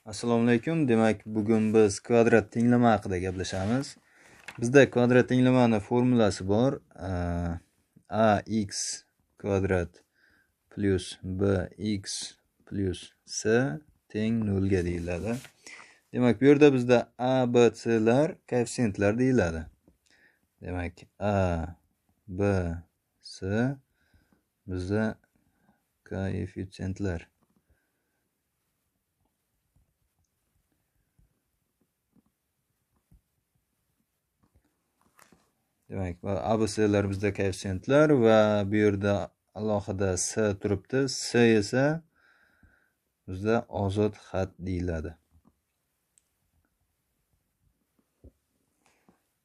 Assalomu alaykum. Demak, bugun biz kvadrat tenglama haqida gaplashamiz. Bizda kvadrat tenglamani formulasi bor. Ax kvadrat plus bx plus c teng 0 ga deyiladi. Demak, bu yerda bizda a, b, c lar koeffitsiyentlar deyiladi. Demak, a, b, c bizda koeffitsiyentlar. Demak, A, B, C lar bizda koeffitsiyentlar va bu yerda alohida S turibdi. S esa bizda ozod xat deyiladi.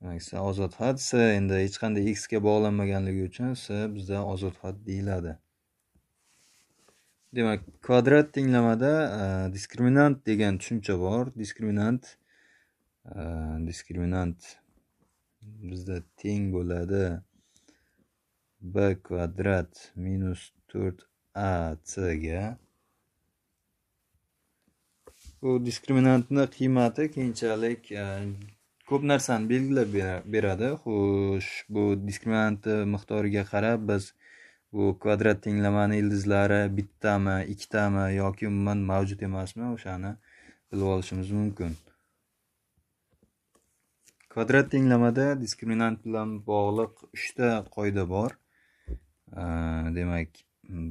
Demak, S ozod xat, S endi hech qanday x ga bog'lanmaganligi uchun S bizda ozod xat deyiladi. Demak, kvadrat tenglamada diskriminant degan tushuncha bor. Diskriminant bizda teng bo'ladi b kvadrat minus 4ac ga. Bu diskriminantni qiymati keyinchalik ko'p narsani belgilab beradi. Xo'sh, bu diskriminantni miqdoriga qarab biz bu kvadrat tenglamani ildizlari bittami, ikkitami yoki umuman mavjud emasmi, o'shani bilib olishimiz mumkin. Kvadrat tenglamada diskriminant bilan bog'liq 3 ta qoida bor. Demak,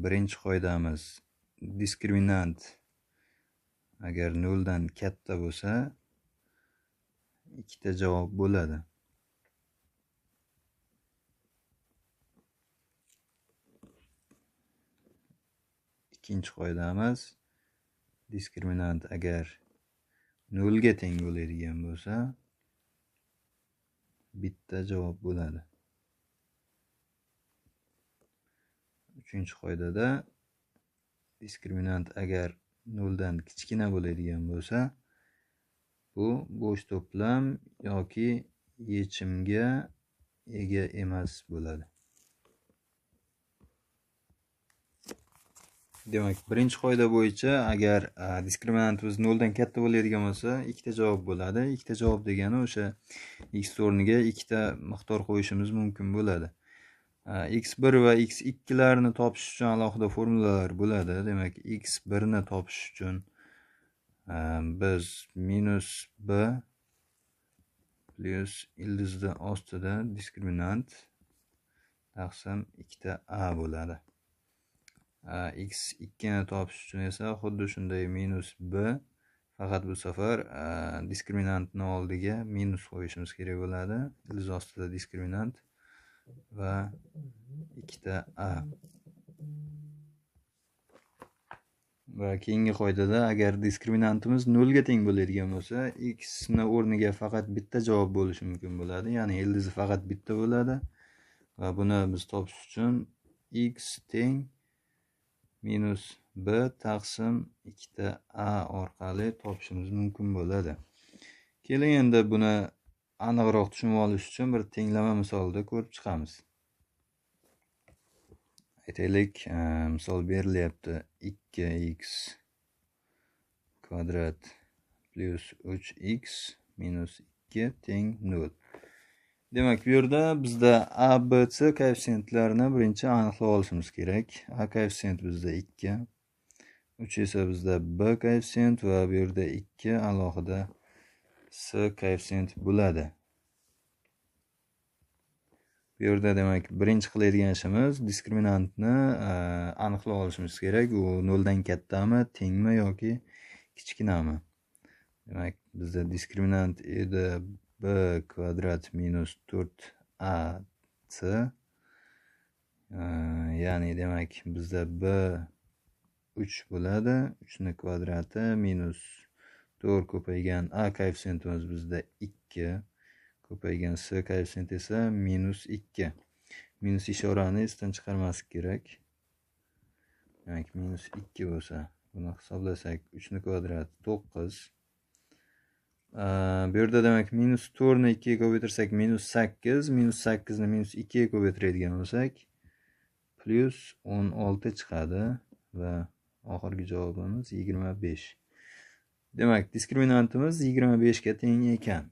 birinchi qoidamiz diskriminant agar 0 dan katta bo'lsa, ikkita javob bo'ladi. Ikkinchi qoidamiz diskriminant agar 0 ga teng bo'ladigan bo'lsa, bitta javob bo'ladi. Uchinchi qoidada diskriminant agar 0 dan kichkina bo'ladigan bo'lsa, bu bo'sh to'plam yoki yechimga ega emas bo'ladi. Demak, birinchi qoida bo'yicha agar diskriminantimiz 0 dan katta bo'ladigan bo'lsa, ikkita javob bo'ladi. Ikkita javob degani o'sha x o'rniga ikkita miqdor qo'yishimiz mumkin bo'ladi. x1 va x2 larni topish uchun alohida formulalar bo'ladi. Demak, x1 ni topish uchun biz minus b plus ildizni ostida diskriminant taqsim 2ta a bo'ladi. X2 ni topish uchun esa xuddi shunday minus b, faqat bu safar diskriminantni oldiga minus qo'yishimiz kerak bo'ladi. Ildiz ostida diskriminant va 2ta a. Va keyingi qoidada agar diskriminantimiz 0 ga teng bo'ladigan bo'lsa, x ni o'rniga faqat bitta javob bo'lishi mumkin bo'ladi. Ya'ni ildizi faqat bitta bo'ladi va buni biz topish uchun x teng minus b taqsim 2ta a orqali topishimiz mumkin bo'ladi. Keling, endi buni aniqroq tushunib olish uchun bir tenglama misolida ko'rib chiqamiz. Aytaylik, misol berilyapti. 2x kvadrat plus 3x minus 2 teng 0. Demak, bu yerda bizda a, b, c koeffitsiyentlarini birinchi aniqlab olishimiz kerak. A koeffitsiyenti bizda 2, 3 esa bizda b koeffitsient va bu yerda 2 alohida c koeffitsient bo'ladi. Bu yerda demak birinchi qiladigan ishimiz diskriminantni aniqlab olishimiz kerak. U 0 dan kattami, tengmi yoki kichkinami? Demak, bizda diskriminant edi b kvadrat minus 4ac. Ya'ni demak bizda b 3 bo'ladi. 3 ni kvadrati minus 4 ko'paygan a koeffitsiyentimiz bizda 2 ko'paygan c koeffitsiyenti esa minus 2. Minus ishorani esdan chiqarmaslik kerak. Demak, minus 2 bo'lsa, buni hisoblasak 3 ni kvadrati 9. Bu yerda demak minus 4 ni 2 ga ko'paytirsak minus 8, minus 8 ni minus 2 ga ko'paytiradigan bo'lsak plus 16 chiqadi va oxirgi javobimiz 25. Demak, diskriminantimiz 25 ga teng ekan.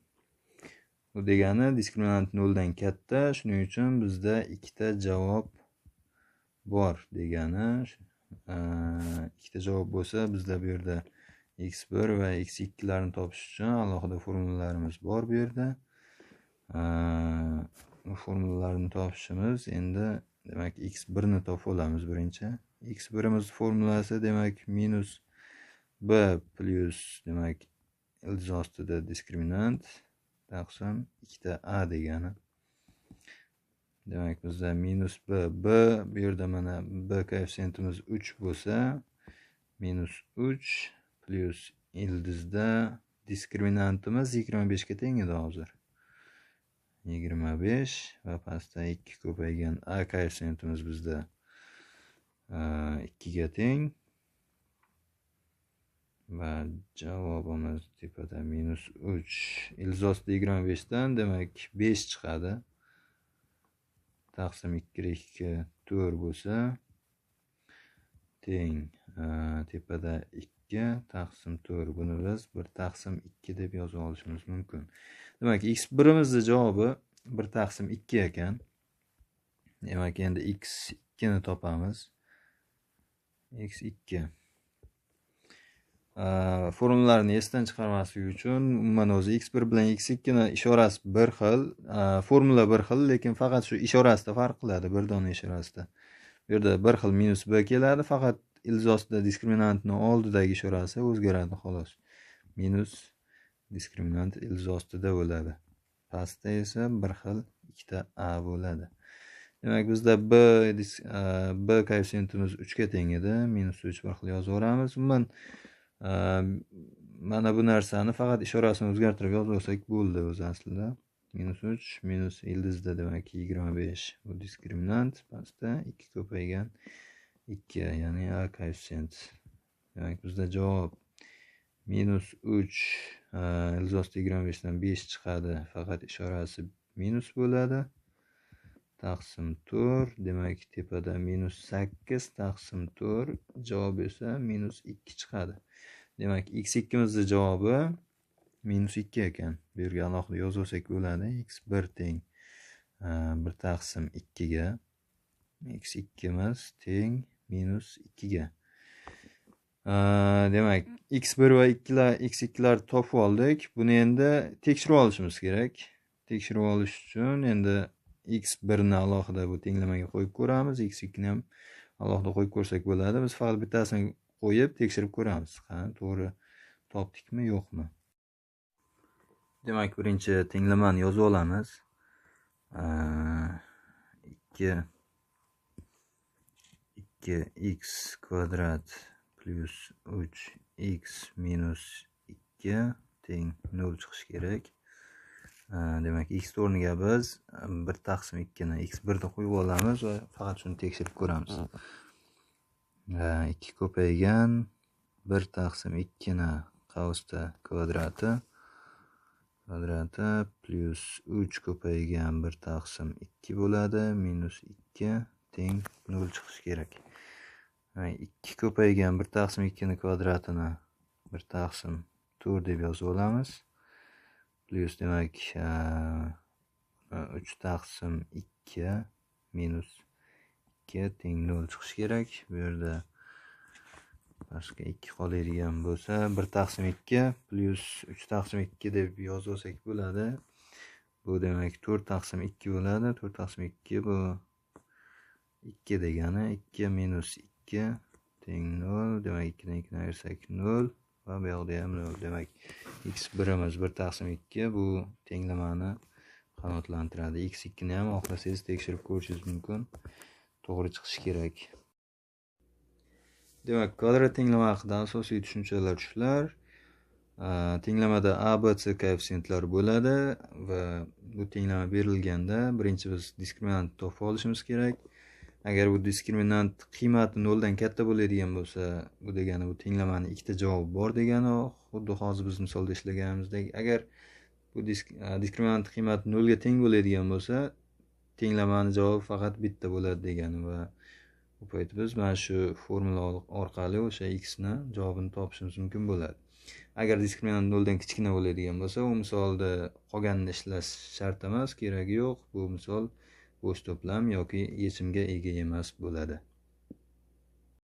Bu degani diskriminant 0 dan katta, shuning uchun bizda ikkita javob bor degani. Ikkita javob bo'lsa, bizda bu yerda x1 va x2 larni topish uchun alohida formulalarimiz bor bu yerda. Bu formulalarni topishimiz endi, demak, x1 ni topib olamiz birinchi. X1imiz formulasi, demak, minus b plus, demak, ildiz ostida diskriminant taqsim 2ta a degani. Demak, bizda minus b, b bu yerda mana b koeffitsiyentimiz 3 bo'lsa, minus 3 plus ildizda diskriminantimiz 25 ga teng edi hozir. 25 va pastda 2 ko'paygan a koeffitsiyentimiz bizda 2 ga teng va javobimiz tepada minus 3 ildiz ostida 25 dan, demak, 5 chiqadi. Taqsim 2 2 4 bo'lsa teng tepada 2 taqsim 4. Buni biz 1 taqsim 2 deb yozib olishimiz mumkin. Demak, x1imizning javobi 1 taqsim 2 ekan. Demak, endi x2 ni topamiz. X2 formulalarni esdan chiqarmaslik uchun umuman o'zi x1 bilan x2 ni ishorasi bir xil, formula bir xil, lekin faqat shu ishorasida farq qiladi, bir dona ishorasida. Bu yerda bir xil minus b keladi, faqat ildiz ostida diskriminantni oldidagi ishorasi o'zgaradi xolos. Minus diskriminant ildiz ostida bo'ladi. Pastda esa bir xil ikkita a bo'ladi. Demak, bizda b koeffitsiyentimiz 3 ga teng edi. Minus 3 bir xil yozib yuboramiz. Umuman mana bu narsani faqat ishorasini o'zgartirib yozib olsak bo'ldi o'zi aslida. Minus 3 minus ildizda, demak, 25 bu diskriminant, pastda 2 ko'paygan 2, ya'ni a koeffitsient. Demak, bizda javob minus 3 ildiz ostida 25 dan 5 chiqadi, faqat ishorasi minus bo'ladi. Taqsim 4, demak, tepada minus 8 taqsim 4, javob esa minus 2 chiqadi. Demak, x2imizning javobi minus 2 ekan. Bu yerga alohida yozib olsak bo'ladi. X1 teng 1 taqsim 2 ga, x2imiz teng minus 2 ga. Demak, x1 va x2 lar topib oldik. Buni endi tekshirib olishimiz kerak. Tekshirib olish uchun endi x1 ni alohida bu tenglamaga qo'yib ko'ramiz, x2 ni ham alohida qo'yib ko'rsak bo'ladi. Biz faqat bittasini qo'yib tekshirib ko'ramiz. Qani, to'g'ri topdikmi, yo'qmi? Demak, birinchi tenglamani yozib olamiz. 2 2x kvadrat plus 3x minus 2 teng 0 chiqishi kerak. Demak, x o'rniga biz 1 taqsim 2 ni x1 ni qo'yib olamiz va faqat shuni tekshirib ko'ramiz. 2 ko'paygan 1 taqsim 2 ni qavsda kvadrati plus 3 ko'paygan 1 taqsim 2 bo'ladi, minus 2 teng 0 chiqishi kerak. 2 ko'paygan 1 taqsim 2 ni kvadratini 1 taqsim 4 deb yozib olamiz. Plus, demak, 3 taqsim 2 minus 2 teng 0 chiqishi kerak. Bu yerda boshqa 2 qoladigan bo'lsa, 1 taqsim 2 plus 3 taqsim 2 deb yozib olsak bo'ladi. Bu demak 4 taqsim 2 bo'ladi. 4 taqsim 2 bu 2 degani 2 minus 2 teng 0. Demak, 2 dan 2 ni ayirsak 0 va bu yoqda ham 0. Demak, x1imiz 1 taqsim 2 bu tenglamani qanoatlantiradi. X2 ni ham xohlasangiz tekshirib ko'rishingiz mumkin. To'g'ri chiqishi kerak. Demak, kvadrat tenglama haqida asosiy tushunchalar shular. Tenglamada a, b, c koeffitsiyentlar bo'ladi va bu tenglama berilganda birinchi biz diskriminant topib olishimiz kerak. Agar bu diskriminant qiymati 0 dan katta bo'ladigan bo'lsa, bu degani bu tenglamani ikkita javobi bor degani, xuddi hozir biz misolda ishlaganimizdek. Agar bu diskriminant qiymati 0 ga teng bo'ladigan bo'lsa, tenglamani javobi faqat bitta bo'ladi degani va Bu payt biz mana shu formula orqali o'sha x ni javobini topishimiz mumkin bo'ladi. Agar diskriminant 0 dan kichkina bo'ladigan bo'lsa, u misolda qolganini ishlash shart emas, keragi yo'q. Bu misol bo'sh to'plam yoki yechimga ega emas bo'ladi.